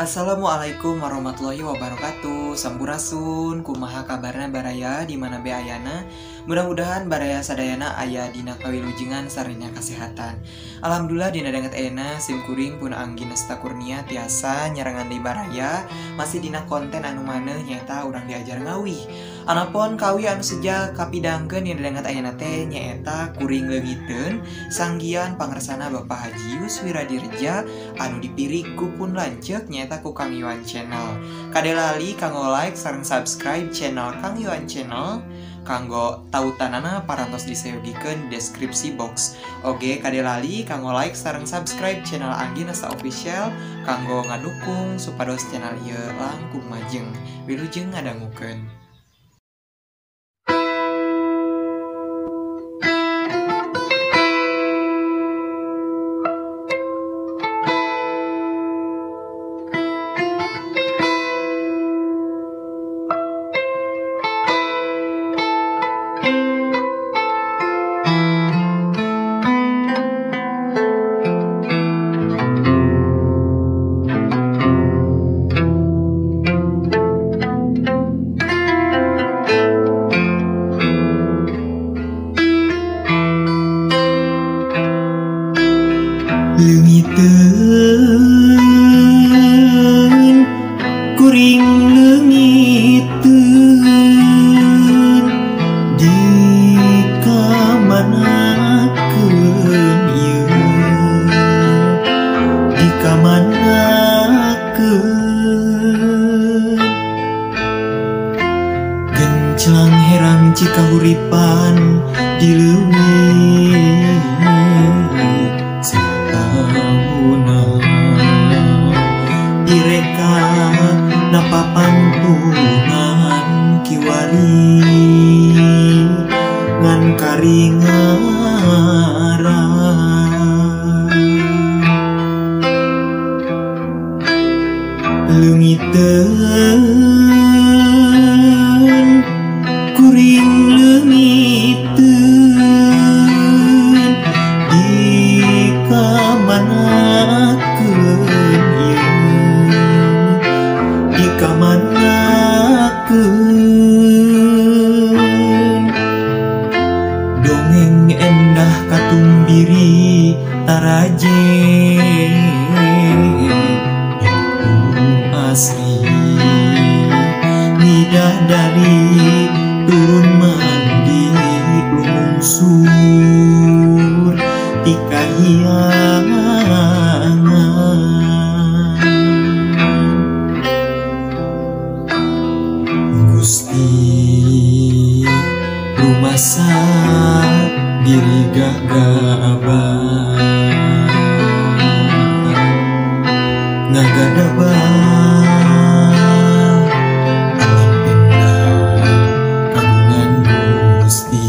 Assalamualaikum warahmatullahi wabarakatuh. Sampurasun, kumaha kabarna baraya di mana be ayana. Mudah-mudahan baraya sadayana aya dina kawilujengan sareng kesehatan. Alhamdulillah dina danget ayeuna sim kuring pun Angginesta Kurnia tiasa nyarengan di baraya masih dina konten anu maneh nyaeta urang diajar ngawih. Anapun kawi anu seja kapidangkeun dina danget ayeuna teh nyaeta kuring leungiteun sanggian pangersana Bapak Haji Yus Wiradireja anu dipirik ku pun lanceuk nyaeta ku Kang Iwan Channel. Kade lali kanggo like sareng subscribe channel Kang Iwan Channel kanggo tautanana parantos disayogikeun di deskripsi box. Oge kade lali kanggo like sareng subscribe channel Angginesta Official kanggo ngadukung supados channel ieu langkung majeng. Wilujeng ngadangukeun. Leungiteun kuring leungiteun dikamanakeun ieu dikamanakeun genclang herang cikahuripan di leuwih direka napapantungan kiwari ngan karingara leungiteun kuring leungiteun dikamanakeun ieu dikamanakeun dongeng endah katumbiri taraje asri bidadari turun mandi lumungsur ti kahyangan. Gusti rumasa diri gagabah ngagadabah alam endah kagungan Gusti.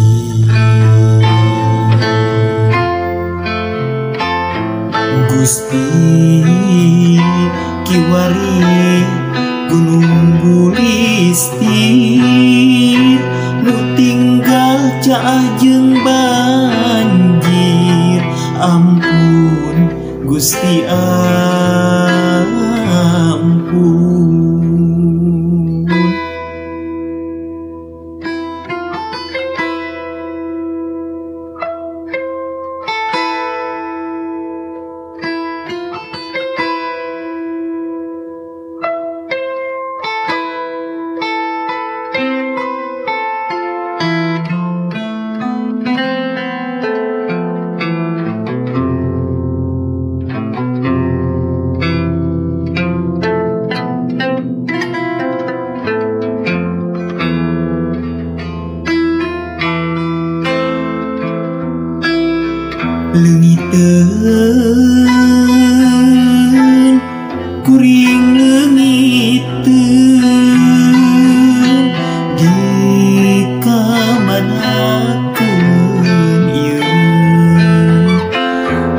Gusti kiwari Gunung Bulistir nu tinggal caah jeung banjir. Ampun Gusti ampun. Leungiteun kuring leungiteun dikamanakeun ieu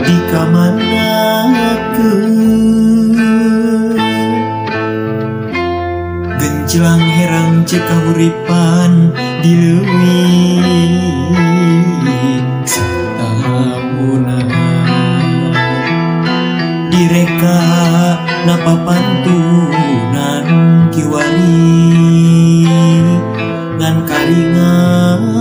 dikamanakeun genclang herang cikahuripan di leuwih direka Napapantunan kiwari ngan karingaran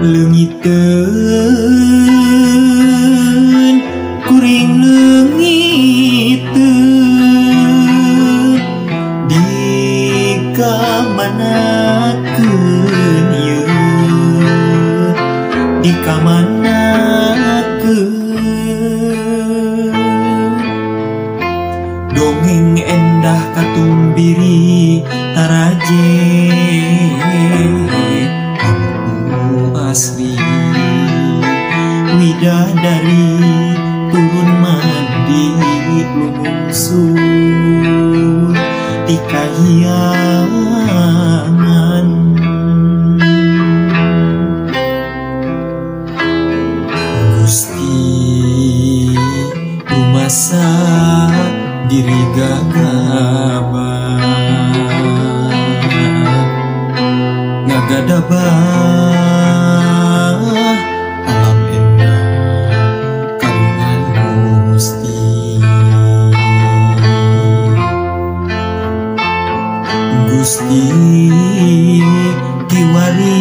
leungiteun kuring leungiteun dikamanakeun ieu dikamanakeun dongeng endah katumbiri taraje kampung asli widadari turun mandi lumungsu di kahyangan. Gusti rumasa diri gagabah ngagadabah alam endah kagungan Gusti. Gusti kiwari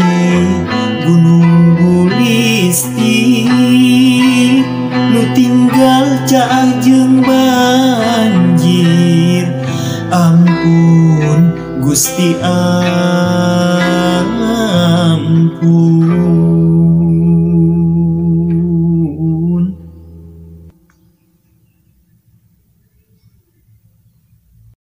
gunung Gulisti nu tinggal caah jeung banjir ampun Gusti ampun.